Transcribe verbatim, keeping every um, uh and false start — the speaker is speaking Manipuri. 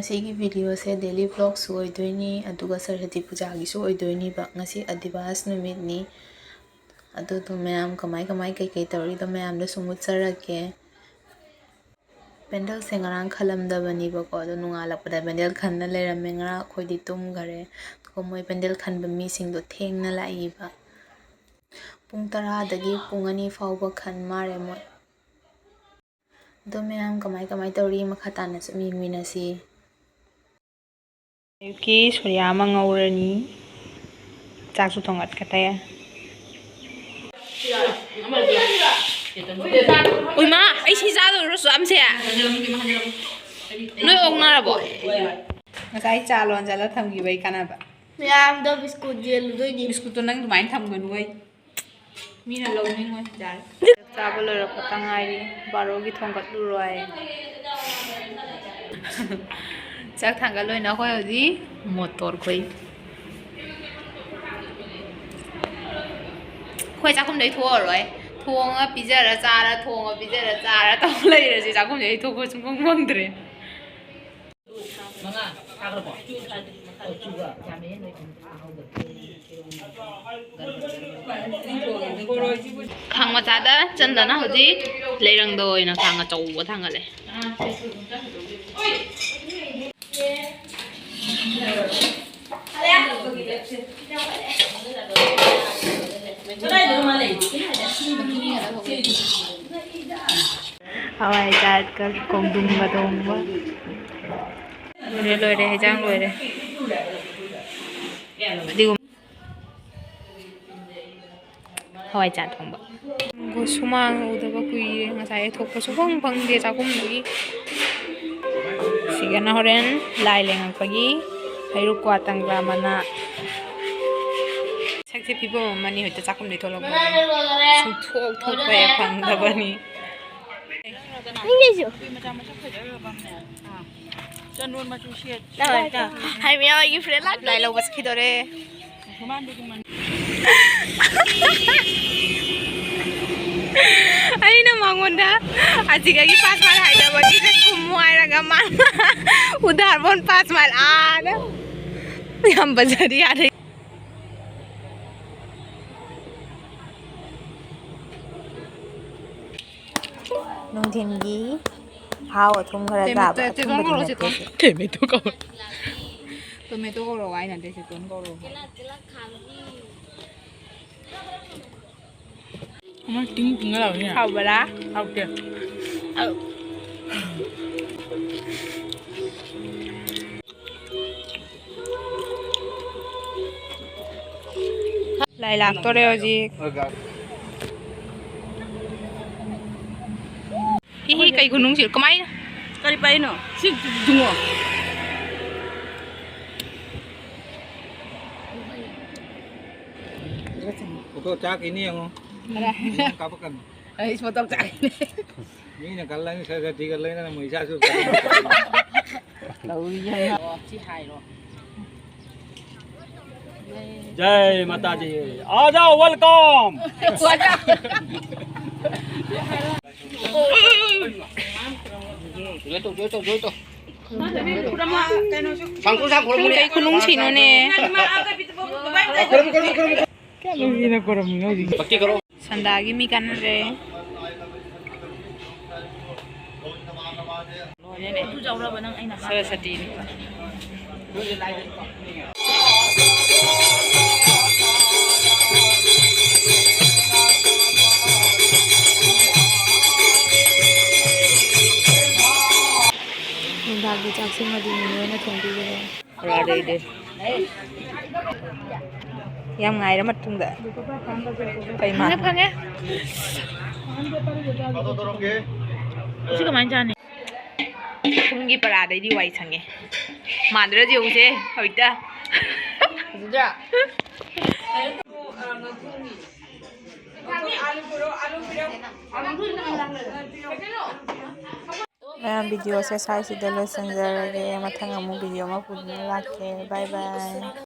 ꯉꯁꯤꯒꯤ ꯚꯤꯗꯤꯑꯣꯁꯦ ꯗꯦꯂꯤ ꯕ꯭ꯂꯣꯒꯁꯨ ꯑꯣꯏꯗꯣꯏꯅꯤ, ꯑꯗꯨꯒ ꯁꯔꯁ꯭ꯋꯇꯤ ꯄꯨꯖꯥꯒꯤꯁꯨ ꯑꯣꯏꯗꯣꯏꯅꯤꯕ꯫ ꯉꯁꯤ ꯑꯗꯤꯕꯥꯁ ꯅꯨꯃꯤꯠꯅꯤ꯫ ꯑꯗꯨꯗꯣ ꯃꯌꯥꯝ ꯀꯃꯥꯏ ꯀꯃꯥꯏ ꯀꯩꯀꯩ ꯇꯧꯔꯤꯗꯣ ꯃꯌꯥꯝꯗꯁꯨ ꯎꯠꯆꯔꯛꯀꯦ꯫ ꯄꯦꯟꯗꯜꯁꯦ ꯉꯔꯥꯡ ꯈꯜꯂꯝꯗꯕꯅꯦꯕꯀꯣ, ꯑꯗꯣ ꯅꯣꯡꯉꯥꯜꯂꯛꯄꯗ ꯄꯦꯟꯗꯜ ꯈꯟꯅ ꯂꯩꯔꯝꯃꯦ꯫ ꯉꯔꯥꯡ ꯑꯩꯈꯣꯏꯗꯤ ꯇꯨꯝꯈꯔꯦ꯫ ꯑꯗꯨꯒ ꯃꯣꯏ ꯄꯦꯟꯗꯜ ꯈꯟꯕ ꯃꯤꯁꯤꯡꯗꯣ ꯊꯦꯡꯅ ꯂꯥꯛꯏꯕ꯫ ꯄꯨꯡ ꯇꯔꯥꯗꯒꯤ ꯄꯨꯡ ꯑꯅꯤ ꯐꯥꯎꯕ ꯈꯟ ꯃꯥꯜꯂꯦ ꯃꯣꯏ꯫ ꯑꯗꯣ ꯃꯌꯥꯝ ꯀꯃꯥꯏ ꯀꯃꯥꯏ ꯇꯧꯔꯤ? ꯃꯈꯥ ꯇꯥꯅ ꯁꯨꯝ ꯌꯦꯡꯃꯤꯟꯅꯁꯤ꯫ ꯑꯌꯨꯛꯀꯤ ꯁꯣꯔꯤꯌꯥ ꯑꯃ ꯉꯧꯔꯅꯤ꯫ ꯆꯥꯛꯁꯨ ꯊꯣꯡꯒꯠꯀꯗꯦ꯫ ꯎꯏꯃꯥ, ꯑꯩ ꯁꯤ ꯆꯥꯗꯣꯏꯔꯣ ꯆꯥꯝꯁꯦ? ꯅꯣꯏ ꯑꯣꯛꯅꯔꯕꯣ? ꯉꯁꯥꯏ ꯆꯥ ꯂꯣꯟꯖꯜꯂ ꯊꯝꯈꯤꯕꯩ ꯀꯥꯟꯅꯕ꯫ ꯃꯌꯥꯝꯗꯣ ꯕꯤꯁꯀꯨꯠ ꯌꯦꯜꯂꯨꯗꯣꯏꯅꯤ꯫ ꯕꯤꯁꯀꯨꯠꯇꯣ ꯅꯪ ꯑꯗꯨꯃꯥꯏꯅ ꯊꯝꯒꯅꯨ ꯑꯩ꯫ ꯃꯤꯅ ꯂꯧꯅꯤꯡꯉꯣꯏ꯫ ꯌꯥꯔꯦ꯫ ꯆꯥꯛ ꯆꯥꯕ ꯂꯣꯏꯔꯛꯄꯇ ꯉꯥꯏꯔꯤ꯫ ꯕꯥꯔꯣꯒꯤ ꯊꯣꯡꯒꯠꯂꯨꯔꯣꯏ꯫ ꯆꯥꯛ ꯊꯥꯡꯒꯠꯂꯣꯏꯅ ꯑꯩꯈꯣꯏ ꯍꯧꯖꯤꯛ ꯃꯣꯇꯣꯔ ꯈꯣꯏ꯫ ꯑꯩꯈꯣꯏ ꯆꯥꯛꯈꯨꯝꯗꯩ ꯊꯣꯛꯑꯔꯣꯏ꯫ ꯊꯣꯡꯉ ꯄꯤꯖꯔ ꯆꯥꯔ, ꯊꯣꯡꯉ ꯄꯤꯖꯔ ꯆꯥꯔ ꯇꯧ ꯂꯩꯔꯁꯤ꯫ ꯆꯥꯛꯈꯨꯝꯗꯩ ꯊꯣꯛꯄ ꯁꯨꯡꯐꯪ ꯐꯪꯗ꯭ꯔꯦ꯫ ꯈꯥꯡ ꯃꯆꯥꯗ ꯆꯟꯗꯅ ꯍꯧꯖꯤꯛ ꯂꯩꯔꯪꯗ ꯑꯣꯏꯅ ꯈꯥꯡ ꯑꯆꯧꯕ ꯊꯥꯡꯒꯠꯂꯦ꯫ ꯍꯋꯥꯏꯖꯥꯔꯒ ꯈꯣꯡꯗ꯭ꯔꯨꯝꯒ ꯊꯣꯡꯕ꯫ ꯂꯣꯏꯔꯦ, ꯂꯣꯏꯔꯦ, ꯍꯦꯟꯖꯥꯡ ꯂꯣꯏꯔꯦ꯫ ꯐꯗꯤꯒꯣꯝ꯫ ꯍꯋꯥꯏꯖꯥꯔ ꯊꯣꯡꯕ꯫ ꯁꯨꯃꯥꯡ ꯎꯗꯕ ꯀꯨꯏꯔꯦ꯫ ꯉꯁꯥꯏ ꯊꯣꯛꯄ ꯁꯨꯐꯪ ꯐꯪꯗꯦ ꯆꯥꯛꯈꯨꯝꯗꯒꯤ꯫ ꯁꯤꯒꯅ ꯍꯣꯔꯦꯟ ꯂꯥꯏ ꯂꯦꯡꯉꯛꯄꯒꯤ ꯍꯩꯔꯨꯛ ꯀ꯭ꯋꯥ ꯇꯪꯒ꯭ꯔꯥ ꯃꯅꯥ꯫ ꯁꯛꯁꯦ ꯐꯤꯕꯝ ꯑꯃꯅꯤ, ꯍꯦꯛꯇ ꯆꯥꯛꯈꯨꯝꯗꯩ ꯊꯣꯛꯂꯛꯄ꯫ ꯁꯨꯡꯊꯣꯛ ꯊꯣꯛꯄ ꯍꯦꯛ ꯐꯪꯗꯕꯅꯤ꯫ ꯅꯪꯒꯤꯁꯨ꯫ ꯍꯥꯏ ꯃꯌꯥꯝ, ꯑꯩꯒꯤ ꯐ꯭ꯔꯦꯟ ꯂꯥꯛ ꯂꯥꯏ ꯂꯧꯕ ꯆꯠꯈꯤꯗꯣꯔꯦ꯫ ꯑꯩꯅ ꯃꯉꯣꯟꯗ ꯑꯁꯤꯗꯒꯤ ꯄꯥꯁ ꯃꯥꯏꯜ ꯍꯥꯏꯗꯕꯒꯤꯗ ꯀꯨꯝꯃꯨ ꯍꯥꯏꯔꯒ ꯃꯥꯅ ꯎꯗꯥꯔꯕꯣꯟ ꯄꯥꯁ ꯃꯥꯏꯜ ꯑꯥꯗ ꯌꯥꯝ ꯕꯖꯥꯔꯤ ꯌꯥꯔꯦ꯫ ꯅꯨꯡꯊꯤꯟꯒꯤ ꯍꯥꯎ ꯑꯊꯨꯝ ꯈꯔ ꯇꯦꯃꯦ-, ꯆꯥꯕ꯫ ꯇꯦ-, ꯇꯦꯇꯣꯟ ꯑꯊꯨꯝꯕꯗꯤ ꯀꯧꯔꯣ, ꯅꯠꯇꯦ ꯇꯦꯇꯣꯟ꯫ ꯁꯤ꯫ ꯇꯦꯃꯦꯇꯣ ꯀꯧꯔꯣ꯫ ꯇꯣꯃꯦꯇꯣ ꯀꯧꯔꯣ ꯍꯥꯏ ꯅꯠꯇꯦ, ꯇꯦꯇꯣꯟ ꯀꯧꯔꯣ꯫ ꯑꯃ ꯇꯤꯡ ꯇꯤꯡꯒ ꯂꯥꯎꯔꯤꯅꯦ꯫ ꯍꯥꯎꯕ꯭ꯔꯥ? ꯍꯥꯎꯇꯦ꯫ ꯑꯧ꯫ ꯂꯥꯏ ꯂꯥꯛꯇꯣꯔꯦ ꯍꯧꯖꯤꯛ꯫ ꯍꯤ ꯍꯤ, ꯀꯩ ꯈꯨꯅꯨꯡꯁꯤ ꯀꯃꯥꯏꯅ? ꯀꯔꯤ ꯄꯥꯏꯅꯣ? ꯁꯤ ꯗꯨꯡꯉꯣ꯫ ꯐꯣꯇꯣ ꯆꯥꯛ ꯏꯅꯤ ꯌꯦꯡꯉꯣ꯫ ꯀꯗꯥꯏ? ꯀꯥꯞꯄꯛꯀꯅꯨ꯫ ꯑꯩ ꯐꯣꯇꯣ ꯆꯥꯛ ꯏꯅꯤ꯫ ꯃꯤꯅ ꯀꯜꯂꯅꯤ, ꯁꯠ ꯁꯠ ꯊꯤꯒꯠꯂꯅꯤ, ꯅꯪ ꯏꯆꯥꯁꯨ꯫ ꯇꯧꯔꯤ ꯌꯦꯡꯉꯣ꯫ ꯁꯤ ꯍꯥꯏꯔꯣ꯫ जय माता दी। आ जाओ, welcome। ꯁꯪꯈꯨ, ꯁꯪꯈꯨ, ꯀꯩ ꯈꯨꯅꯨꯡꯁꯤꯅꯣꯅꯦ? ꯀꯌꯥꯝ ꯅꯨꯡꯁꯤꯅ ꯈꯣꯏꯔꯝꯃꯤꯅꯣ ꯍꯧꯖꯤꯛ? ꯄꯛꯀꯤ ꯈꯔ꯫ ꯁꯟꯗꯥꯒꯤ ꯃꯤ ꯀꯥꯟꯅꯔꯦ꯫ ꯁꯔꯁꯇꯤꯅꯤ꯫ ꯅꯨꯡꯗꯥꯡꯒꯤ ꯆꯥꯛꯁꯤꯃꯗꯤ ꯅꯦꯅꯦ ꯍꯣꯏꯅ ꯊꯣꯡꯕꯤꯔꯦ꯫ ꯌꯥꯝ ꯉꯥꯏꯔ ꯃꯇꯨꯡꯗ꯫ ꯀꯩ ꯃꯥ-, ꯐꯪꯉꯦ, ꯐꯪꯉꯦ꯫ ꯁꯤ ꯀꯃꯥꯏꯅ ꯆꯥꯅꯤ? ꯐꯨꯝꯒꯤ ꯄꯔꯥꯗꯩꯗꯤ ꯋꯥꯏ ꯁꯪꯉꯦ꯫ ꯃꯥꯟꯗ꯭ꯔꯣ ꯌꯦꯡꯉꯨꯁꯦ ꯍꯧꯖꯤꯛꯇ꯫ ꯐꯖꯗ꯭ꯔꯥ? ꯃꯌꯥꯝ, ꯚꯤꯗꯤꯑꯣꯁꯦ ꯁ꯭ꯋꯥꯏꯁꯤꯗ ꯂꯣꯏꯁꯤꯟꯖꯔꯒꯦ꯫ ꯃꯊꯪ ꯑꯃꯨꯛ ꯚꯤꯗꯤꯑꯣ ꯑꯃ ꯄꯨꯗꯨꯅ ꯂꯥꯛꯀꯦ꯫ ꯕꯥꯏ ꯕꯥꯏ꯫